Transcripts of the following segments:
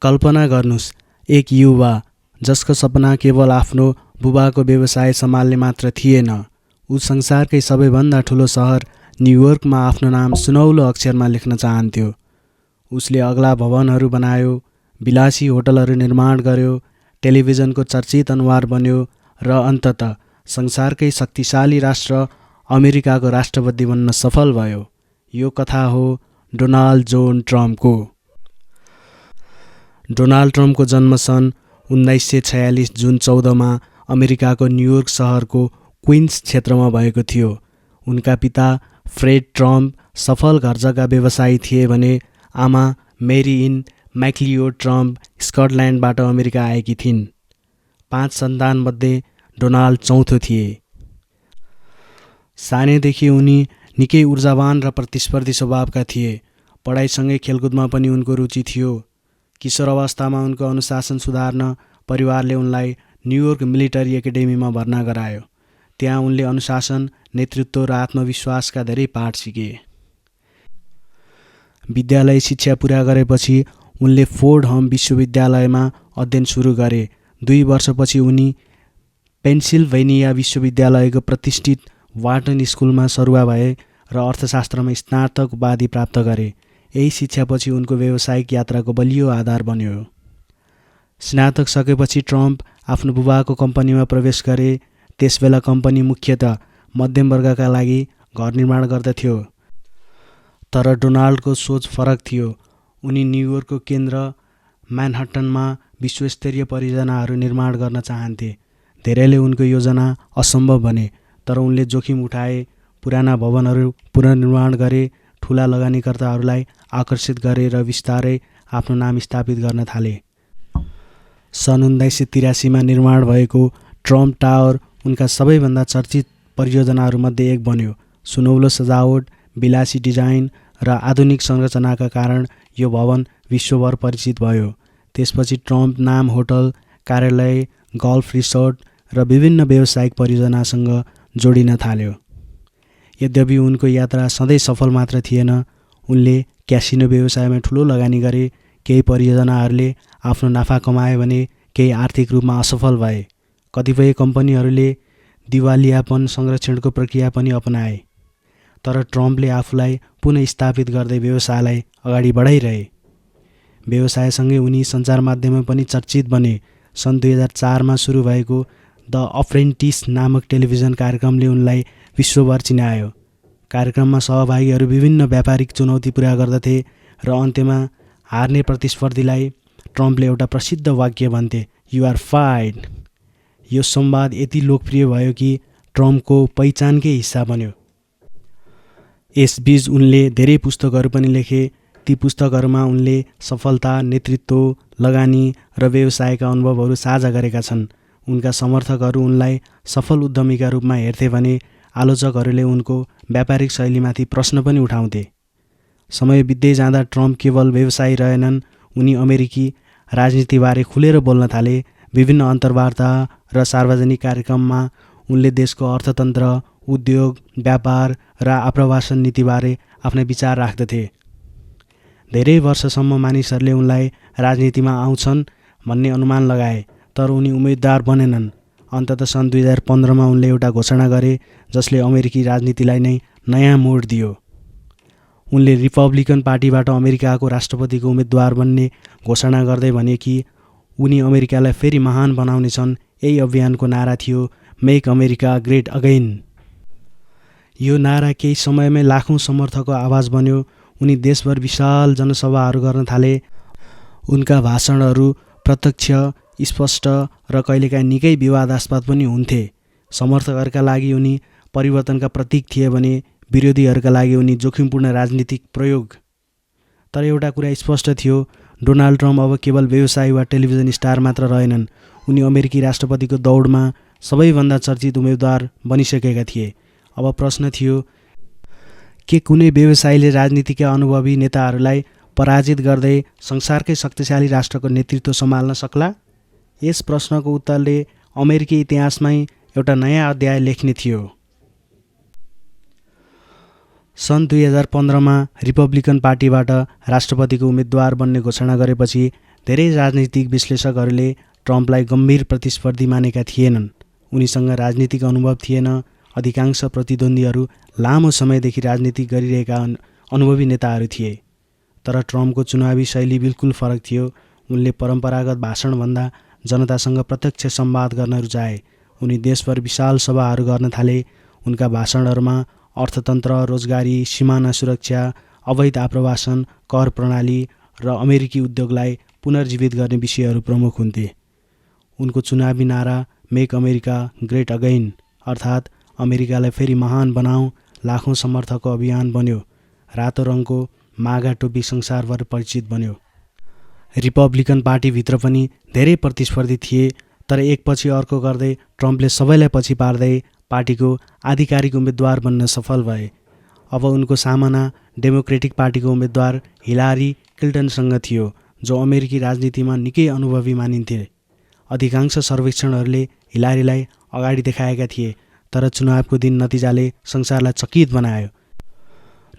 कल्पना गर्नुस्, एक युवा जसको सपना केवल आफ्नो बुबाको व्यवसाय सम्हाल्ने मात्र थिएन। ऊ संसारकै सबैभन्दा ठुलो सहर न्युयोर्कमा आफ्नो नाम सुनौलो अक्षरमा लेख्न चाहन्थ्यो। उसले अग्ला भवनहरू बनायो, विलासी होटलहरू निर्माण गर्यो, टेलिभिजनको चर्चित अनुहार बन्यो र अन्ततः संसारकै शक्तिशाली राष्ट्र अमेरिकाको राष्ट्रपति बन्न सफल भयो। यो कथा हो डोनाल्ड जोन ट्रम्पको। डोनाल्ड ट्रम्पको जन्म सन् 1946 जुन 14 अमेरिकाको न्युयोर्क सहरको क्विन्स क्षेत्रमा भएको थियो। उनका पिता फ्रेड ट्रम्प सफल घरजग्गा व्यवसायी थिए भने आमा मेरी इन मैक्लियोड ट्रम्प स्कटल्यान्डबाट अमेरिका आएकी थिइन्। 5 सन्तानमध्ये डोनाल्ड चौथो थिए। सानैदेखि उनी निकै ऊर्जावान र प्रतिस्पर्धी स्वभावका थिए। पढाइसँगै खेलकुदमा पनि उनको रुचि थियो। किशोर अवस्थामा उनको अनुशासन सुधार्न परिवारले उनलाई न्युयोर्क मिलिटरी एकाडेमीमा भर्ना गरायो। त्यहाँ उनले अनुशासन, नेतृत्व र आत्मविश्वासका धेरै पाठ सिके। विद्यालय शिक्षा पुरा गरेपछि उनले फोर्ड हम विश्वविद्यालयमा अध्ययन सुरु गरे। 2 वर्षपछि उनी पेन्सिल्भेनिया विश्वविद्यालयको प्रतिष्ठित वाटन स्कुलमा सरुवा भए र अर्थशास्त्रमा स्नातक उपाधि प्राप्त गरे। यही शिक्षापछि उनको व्यावसायिक यात्राको बलियो आधार बन्यो। स्नातक सकेपछि ट्रम्प आफ्नो बुबाको कम्पनीमा प्रवेश गरे। त्यसबेला कम्पनी मुख्यतः मध्यम वर्गका लागि घर निर्माण गर्दथ्यो। तर डोनाल्डको सोच फरक थियो। उनी न्युयोर्कको केन्द्र म्यानहट्टनमा विश्वस्तरीय परियोजनाहरू निर्माण गर्न चाहन्थे। धेरैले उनको योजना असम्भव भने, तर उनले जोखिम उठाए, पुराना भवनहरू पुनर्निर्माण गरे, ठुला लगानीकर्ताहरूलाई आकर्षित गरे र बिस्तारै आफ्नो नाम स्थापित गर्न थाले। सन् 1983 निर्माण भएको ट्रम्प टावर उनका सबैभन्दा चर्चित परियोजनाहरूमध्ये एक बन्यो। सुनौलो सजावट, विलासी डिजाइन र आधुनिक संरचनाका कारण यो भवन विश्वभर परिचित भयो। त्यसपछि ट्रम्प नाम होटल, कार्यालय, गल्फ रिसोर्ट र विभिन्न व्यावसायिक परियोजनासँग जोडिन थाल्यो। यद्यपि उनको यात्रा सधैँ सफल मात्र थिएन। उनले क्यासिनो व्यवसायमा ठुलो लगानी गरे। केही परियोजनाहरूले आफ्नो नाफा कमाए भने केही आर्थिक रूपमा असफल भए। कतिपय कम्पनीहरूले दिवालियापन संरक्षणको प्रक्रिया पनि अपनाए। तर ट्रम्पले आफूलाई पुनः स्थापित गर्दै व्यवसायलाई अगाडि बढाइरहे। व्यवसायसँगै उनी सञ्चार माध्यममा पनि चर्चित बने। सन् 2004 सुरु भएको द अप्रेन्टिस नामक टेलिभिजन कार्यक्रमले उनलाई विश्वभर चिनायो। कार्यक्रममा सहभागीहरू विभिन्न व्यापारिक चुनौती पुरा गर्दथे र अन्त्यमा हार्ने प्रतिस्पर्धीलाई ट्रम्पले एउटा प्रसिद्ध वाक्य भन्थे, "यु आर फायर्ड"। यो संवाद यति लोकप्रिय भयो कि ट्रम्पको पहिचानकै हिस्सा बन्यो। यसबीच उनले धेरै पुस्तकहरू पनि लेखे। ती पुस्तकहरूमा उनले सफलता, नेतृत्व, लगानी र व्यवसायका अनुभवहरू साझा गरेका छन्। उनका समर्थकहरू उनलाई सफल उद्यमीका रूपमा हेर्थे भने आलोचकहरूले उनको व्यापारिक शैलीमाथि प्रश्न पनि उठाउँथे। समय बित्दै जाँदा ट्रम्प केवल व्यवसायी रहेनन्, उनी अमेरिकी राजनीतिबारे खुलेर बोल्न थाले। विभिन्न अन्तर्वार्ता र सार्वजनिक कार्यक्रममा उनले देशको अर्थतन्त्र, उद्योग, व्यापार र आप्रवासन नीतिबारे आफ्ना विचार राख्दथे। धेरै वर्षसम्म मानिसहरूले उनलाई राजनीतिमा आउँछन् भन्ने अनुमान लगाए, तर उनी उम्मेदवार बनेनन्। अन्ततः सन् 2015 उनले एउटा घोषणा गरे जसले अमेरिकी राजनीतिलाई नै नयाँ मोड दियो। उनले रिपब्लिकन पार्टीबाट अमेरिकाको राष्ट्रपतिको उम्मेदवार बन्ने घोषणा गर्दै भने कि उनी अमेरिकालाई फेरि महान बनाउनेछन्। यही अभियानको नारा थियो, मेक अमेरिका ग्रेट अगेन। यो नारा केही समयमै लाखौँ समर्थकको आवाज बन्यो। उनी देशभर विशाल जनसभाहरू गर्न थाले। उनका भाषणहरू प्रत्यक्ष, स्पष्ट र कहिलेकाहीँ निकै विवादास्पद पनि हुन्थे। समर्थकहरूका लागि उनी परिवर्तनका प्रतीक थिए भने विरोधीहरूका लागि उनी जोखिमपूर्ण राजनीतिक प्रयोग। तर एउटा कुरा स्पष्ट थियो, डोनाल्ड ट्रम्प अब केवल व्यवसायी वा टेलिभिजन स्टार मात्र रहेनन्। उनी अमेरिकी राष्ट्रपतिको दौडमा सबैभन्दा चर्चित उम्मेदवार बनिसकेका थिए। अब प्रश्न थियो, के कुनै व्यवसायीले राजनीतिका अनुभवी नेताहरूलाई पराजित गर्दै संसारकै शक्तिशाली राष्ट्रको नेतृत्व सम्हाल्न सक्ला? यस प्रश्नको उत्तरले अमेरिकी इतिहासमै एउटा नयाँ अध्याय लेख्ने थियो। सन् 2015 रिपब्लिकन पार्टीबाट राष्ट्रपतिको उम्मेदवार बन्ने घोषणा गरेपछि धेरै राजनीतिक विश्लेषकहरूले ट्रम्पलाई गम्भीर प्रतिस्पर्धी मानेका थिएनन्। उनीसँग राजनीतिक अनुभव थिएन। अधिकांश प्रतिद्वन्द्वीहरू लामो समयदेखि राजनीति गरिरहेका अनुभवी नेताहरू थिए। तर ट्रम्पको चुनावी शैली बिल्कुल फरक थियो। उनले परम्परागत भाषणभन्दा जनतासँग प्रत्यक्ष संवाद गर्न रुचाए। उनी देशभर विशाल सभाहरू गर्न थाले। उनका भाषणहरूमा अर्थतन्त्र, रोजगारी, सिमाना सुरक्षा, अवैध आप्रवासन, कर प्रणाली र अमेरिकी उद्योगलाई पुनर्जीवित गर्ने विषयहरू प्रमुख हुन्थे। उनको चुनावी नारा मेक अमेरिका ग्रेट अगेन अर्थात् अमेरिकालाई फेरि महान बनाऊ लाखौँ समर्थकको अभियान बन्यो। रातो रङको मागा टोपी संसारभर परिचित बन्यो। रिपब्लिकन पार्टीभित्र पनि धेरै प्रतिस्पर्धी थिए, तर एकपछि अर्को गर्दै ट्रम्पले सबैलाई पछि पार्दै पार्टीको आधिकारिक उम्मेद्वार बन्न सफल भए। अब उनको सामना डेमोक्रेटिक पार्टीको उम्मेद्वार हिलारी क्लिन्टनसँग थियो, जो अमेरिकी राजनीतिमा निकै अनुभवी मानिन्थे। अधिकांश सर्वेक्षणहरूले हिलारीलाई अगाडि देखाएका थिए, तर चुनावको दिन नतिजाले संसारलाई चकित बनायो।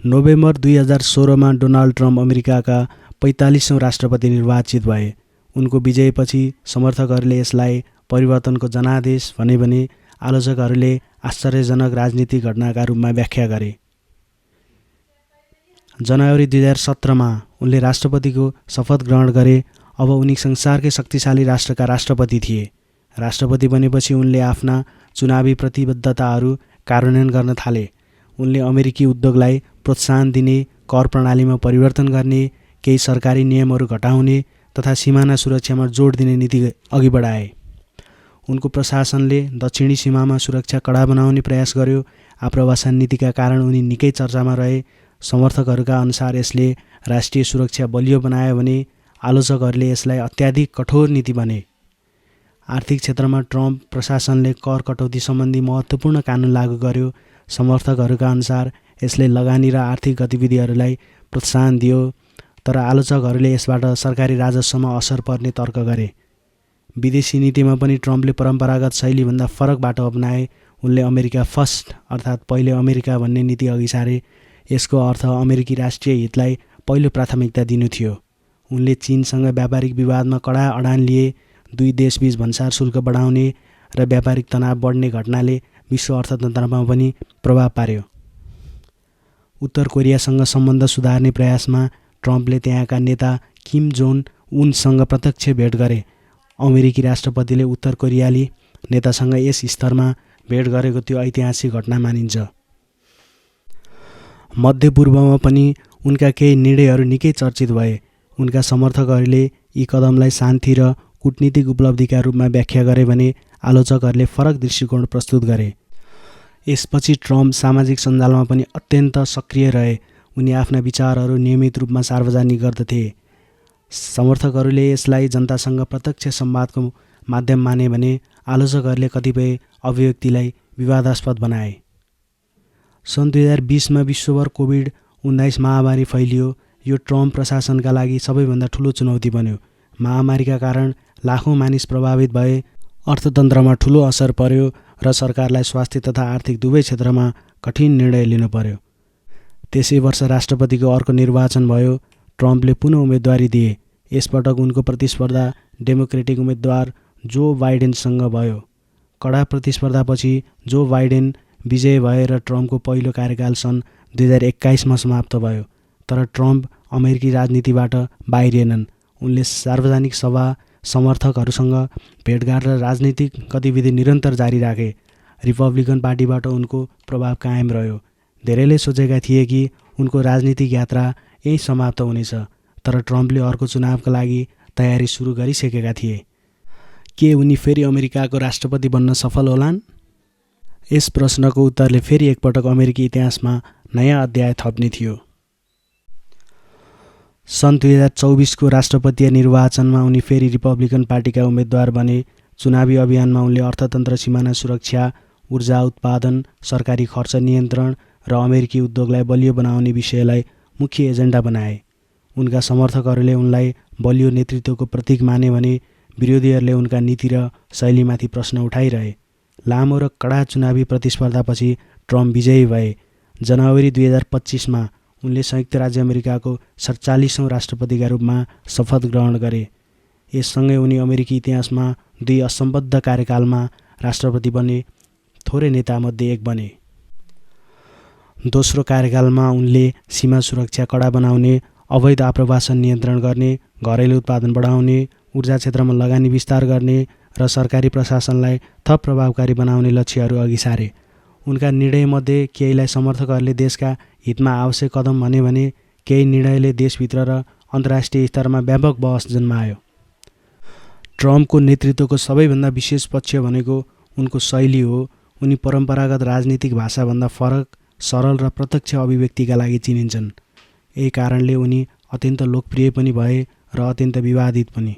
नोभेम्बर 2016मा डोनाल्ड ट्रम्प अमेरिकाका 45औँ राष्ट्रपति निर्वाचित भए। उनको विजयपछि समर्थकहरूले यसलाई परिवर्तनको जनादेश भने आलोचकहरूले आश्चर्यजनक राजनीतिक घटनाका रूपमा व्याख्या गरे। जनवरी 2017मा उनले राष्ट्रपतिको शपथ ग्रहण गरे। अब उनी संसारकै शक्तिशाली राष्ट्रका राष्ट्रपति थिए। राष्ट्रपति बनेपछि उनले आफ्ना चुनावी प्रतिबद्धताहरू कार्यान्वयन गर्न थाले। उनले अमेरिकी उद्योगलाई प्रोत्साहन दिने, कर प्रणालीमा परिवर्तन गर्ने, केही सरकारी नियमहरू घटाउने तथा सिमाना सुरक्षामा जोड दिने नीति अघि बढाए। उनको प्रशासनले दक्षिणी सीमामा सुरक्षा कडा बनाउने प्रयास गर्यो। आप्रवासन नीतिका कारण उनी निकै चर्चामा रहे। समर्थकहरूका अनुसार यसले राष्ट्रिय सुरक्षा बलियो बनायो भने आलोचकहरूले यसलाई अत्याधिक कठोर नीति भने। आर्थिक क्षेत्रमा ट्रम्प प्रशासनले कर कटौती सम्बन्धी महत्त्वपूर्ण कानुन लागू गर्यो। समर्थकहरूका अनुसार यसले लगानी र आर्थिक गतिविधिहरूलाई प्रोत्साहन दियो, तर आलोचकहरूले यसबाट सरकारी राजस्वमा असर पर्ने तर्क गरे। विदेशी नीतिमा पनि ट्रम्पले परम्परागत शैलीभन्दा फरक बाटो अपनाए। उनले अमेरिका फर्स्ट अर्थात् पहिले अमेरिका भन्ने नीति अघि सारे। यसको अर्थ अमेरिकी राष्ट्रिय हितलाई पहिलो प्राथमिकता दिनु थियो। उनले चीनसँग व्यापारिक विवादमा कडा अडान लिए। दुई देशबीच भन्सार शुल्क बढाउने र व्यापारिक तनाव बढ्ने घटनाले विश्व अर्थतन्त्रमा पनि प्रभाव पार्यो। उत्तर कोरियासँग सम्बन्ध सुधार्ने प्रयासमा ट्रम्पले त्यहाँका नेता किम जोङ उनसँग प्रत्यक्ष भेट गरे। अमेरिकी राष्ट्रपतिले उत्तर कोरियाली नेतासँग यस स्तरमा भेट गरेको त्यो ऐतिहासिक घटना मानिन्छ। मध्यपूर्वमा पनि उनका केही निर्णयहरू निकै चर्चित भए। उनका समर्थकहरूले यी कदमलाई शान्ति र कूटनीतिक उपलब्धिका रूपमा व्याख्या गरे भने आलोचकहरूले फरक दृष्टिकोण प्रस्तुत गरे। यसपछि ट्रम्प सामाजिक सञ्जालमा पनि अत्यन्त सक्रिय रहे। उनी आफ्ना विचारहरू नियमित रूपमा सार्वजनिक गर्दथे। समर्थकहरूले यसलाई जनतासँग प्रत्यक्ष संवादको माध्यम माने भने आलोचकहरूले कतिपय अभिव्यक्तिलाई विवादास्पद बनाए। सन् 2020मा विश्वभर कोभिड-19 महामारी फैलियो। यो ट्रम्प प्रशासनका लागि सबैभन्दा ठुलो चुनौती बन्यो। महामारीका कारण लाखौँ मानिस प्रभावित भए, अर्थतन्त्रमा ठुलो असर पर्यो र सरकारलाई स्वास्थ्य तथा आर्थिक दुवै क्षेत्रमा कठिन निर्णय लिनु पर्यो। त्यसै वर्ष राष्ट्रपतिको अर्को निर्वाचन भयो। ट्रम्पले पुनः उम्मेदवारी दिए। यसपटक उनको प्रतिस्पर्धा डेमोक्रेटिक उम्मेद्वार जो बाइडेनसँग भयो। कडा प्रतिस्पर्धापछि जो बाइडेन विजयी भए र ट्रम्पको पहिलो कार्यकाल सन् 2021मा समाप्त भयो। तर ट्रम्प अमेरिकी राजनीतिबाट बाहिरिएनन्। उनले सार्वजनिक सभा, समर्थकहरूसँग भेटघाट र राजनीतिक गतिविधि निरन्तर जारी राखे। रिपब्लिकन पार्टीबाट उनको प्रभाव कायम रह्यो। धेरैले सोचेका थिए कि उनको राजनीतिक यात्रा यही समाप्त हुनेछ, तर ट्रम्पले अर्को चुनावका लागि तयारी सुरु गरिसकेका थिए। के उनी फेरि अमेरिकाको राष्ट्रपति बन्न सफल होलान्? यस प्रश्नको उत्तरले फेरि एकपटक अमेरिकी इतिहासमा नयाँ अध्याय थप्ने थियो। सन् 2024को राष्ट्रपतीय निर्वाचनमा उनी फेरि रिपब्लिकन पार्टीका उम्मेद्वार बने। चुनावी अभियानमा उनले अर्थतन्त्र, सिमाना सुरक्षा, ऊर्जा उत्पादन, सरकारी खर्च नियन्त्रण र अमेरिकी उद्योगलाई बलियो बनाउने विषयलाई मुख्य एजेन्डा बनाए। उनका समर्थकहरूले उनलाई बलियो नेतृत्वको प्रतीक माने भने विरोधीहरूले उनका नीति र शैलीमाथि प्रश्न उठाइरहे। लामो र कडा चुनावी प्रतिस्पर्धापछि ट्रम्प विजयी भए। जनवरी 2025मा उनले संयुक्त राज्य अमेरिकाको 47औँ राष्ट्रपतिका रूपमा शपथ ग्रहण गरे। यससँगै उनी अमेरिकी इतिहासमा 2 असम्बद्ध कार्यकालमा राष्ट्रपति बने थोरै नेतामध्ये एक बने। दोस्रो कार्यकालमा उनले सीमा सुरक्षा कडा बनाउने, अवैध आप्रवासन नियन्त्रण गर्ने, घरेलु उत्पादन बढाउने, ऊर्जा क्षेत्रमा लगानी विस्तार गर्ने र सरकारी प्रशासनलाई थप प्रभावकारी बनाउने लक्ष्यहरू अघि सारे। उनका निर्णयमध्ये केहीलाई समर्थकहरूले देशका हितमा आवश्यक कदम भने केही निर्णयले देशभित्र र अन्तर्राष्ट्रिय स्तरमा व्यापक बहस जन्मायो। ट्रम्पको नेतृत्वको सबैभन्दा विशेष पक्ष भनेको उनको शैली हो। उनी परम्परागत राजनीतिक भाषाभन्दा फरक, सरल र प्रत्यक्ष अभिव्यक्तिका लागि चिनिन्छन्। यही कारणले उनी अत्यन्त लोकप्रिय पनि भए र अत्यन्त विवादित पनि।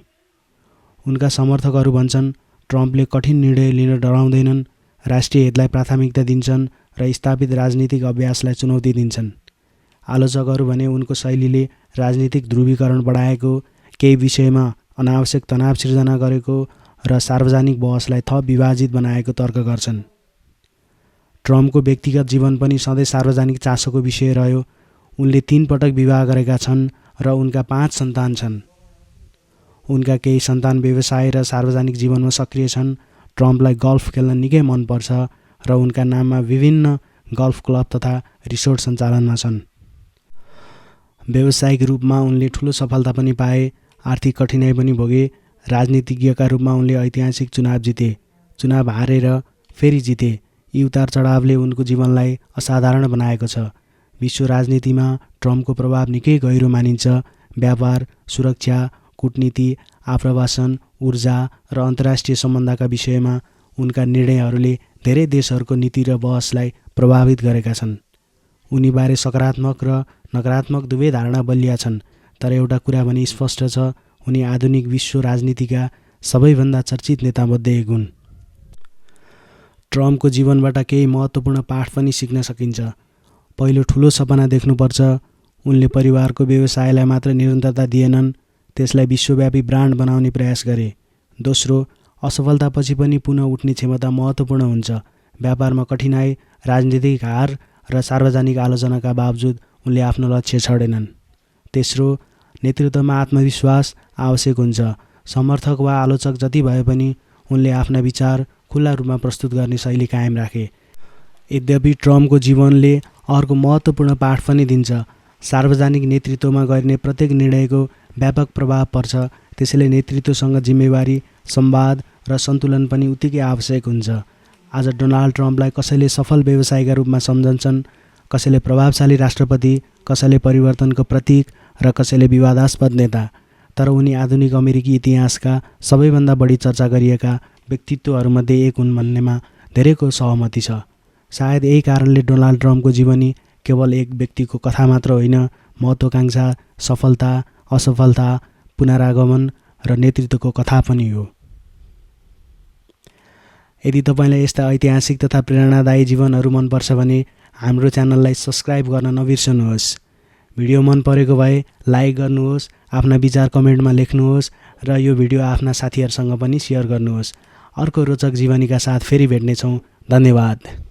उनका समर्थकहरू भन्छन् ट्रम्पले कठिन निर्णय लिन डराउँदैनन्, राष्ट्रिय हितलाई प्राथमिकता दिन्छन् र स्थापित राजनीतिक अभ्यासलाई चुनौती दिन्छन्। आलोचकहरू भने उनको शैलीले राजनीतिक ध्रुवीकरण बढाएको, केही विषयमा अनावश्यक तनाव सिर्जना गरेको र सार्वजनिक बहसलाई थप विभाजित बनाएको तर्क गर्छन्। ट्रम्पको व्यक्तिगत जीवन पनि सधैँ सार्वजनिक चासोको विषय रह्यो। उनले 3 पटक विवाह गरेका छन् र उनका 5 सन्तान छन्। उनका केही सन्तान व्यवसाय र सार्वजनिक जीवनमा सक्रिय छन्। ट्रम्पलाई गल्फ खेल्न निकै मनपर्छ र उनका नाममा विभिन्न गल्फ क्लब तथा रिसोर्ट सञ्चालनमा छन्। व्यावसायिक रूपमा उनले ठुलो सफलता पनि पाए, आर्थिक कठिनाइ पनि भोगे। राजनीतिज्ञका रूपमा उनले ऐतिहासिक चुनाव जिते, चुनाव हारेर फेरि जिते। यी उतार चढावले उनको जीवनलाई असाधारण बनाएको छ। विश्व राजनीतिमा ट्रम्पको प्रभाव निकै गहिरो मानिन्छ। व्यापार, सुरक्षा, कूटनीति, आप्रवासन, ऊर्जा र अन्तर्राष्ट्रिय सम्बन्धका विषयमा उनका निर्णयहरूले धेरै देशहरूको नीति र बहसलाई प्रभावित गरेका छन्। उनीबारे सकारात्मक र नकारात्मक दुवै धारणा बलिया छन्, तर एउटा कुरा पनि स्पष्ट छ, उनी आधुनिक विश्व राजनीतिका सबैभन्दा चर्चित नेतामध्ये एक हुन्। ट्रम्पको जीवनबाट केही महत्त्वपूर्ण पाठ पनि सिक्न सकिन्छ। पहिलो, ठुलो सपना देख्नुपर्छ। उनले परिवारको व्यवसायलाई मात्र निरन्तरता दिएनन्, त्यसलाई विश्वव्यापी ब्रान्ड बनाउने प्रयास गरे। दोस्रो, असफलतापछि पनि पुनः उठ्ने क्षमता महत्त्वपूर्ण हुन्छ। व्यापारमा कठिनाइ, राजनीतिक हार र सार्वजनिक आलोचनाका बावजुद उनले आफ्नो लक्ष्य छोडेनन्। तेस्रो, नेतृत्वमा आत्मविश्वास आवश्यक हुन्छ। समर्थक वा आलोचक जति भए पनि उनले आफ्ना विचार खुल्ला रूपमा प्रस्तुत गर्ने शैली कायम राखे। यद्यपि ट्रम्पको जीवनले अर्को महत्त्वपूर्ण पाठ पनि दिन्छ। सार्वजनिक नेतृत्वमा गरिने प्रत्येक निर्णयको व्यापक प्रभाव पर्छ, त्यसैले नेतृत्वसँग जिम्मेवारी, संवाद र सन्तुलन पनि उत्तिकै आवश्यक हुन्छ। आज डोनाल्ड ट्रम्पलाई कसैले सफल व्यवसायीका रूपमा सम्झन्छन्, कसैले प्रभावशाली राष्ट्रपति, कसैले परिवर्तनको प्रतीक र कसैले विवादास्पद नेता। तर उनी आधुनिक अमेरिकी इतिहासका सबैभन्दा बढी चर्चा गरिएका व्यक्तित्वहरूमध्ये एक हुन् भन्नेमा धेरैको सहमति छ। सायद यही कारणले डोनाल्ड ट्रम्पको जीवनी केवल एक व्यक्तिको कथा मात्र होइन, महत्त्वाकांक्षा, सफलता, असफलता, पुनरागमन र नेतृत्वको कथा पनि हो। यदि तपाईँलाई यस्ता ऐतिहासिक तथा प्रेरणादायी जीवनहरू मनपर्छ भने हाम्रो च्यानललाई सब्स्क्राइब गर्न नबिर्सनुहोस्। भिडियो मन परेको भए लाइक गर्नुहोस्, आफ्ना विचार कमेन्टमा लेख्नुहोस् र यो भिडियो आफ्ना साथीहरूसँग पनि सेयर गर्नुहोस्। अर्को रोचक जीवनीका साथ फेरि भेट्नेछौँ। धन्यवाद।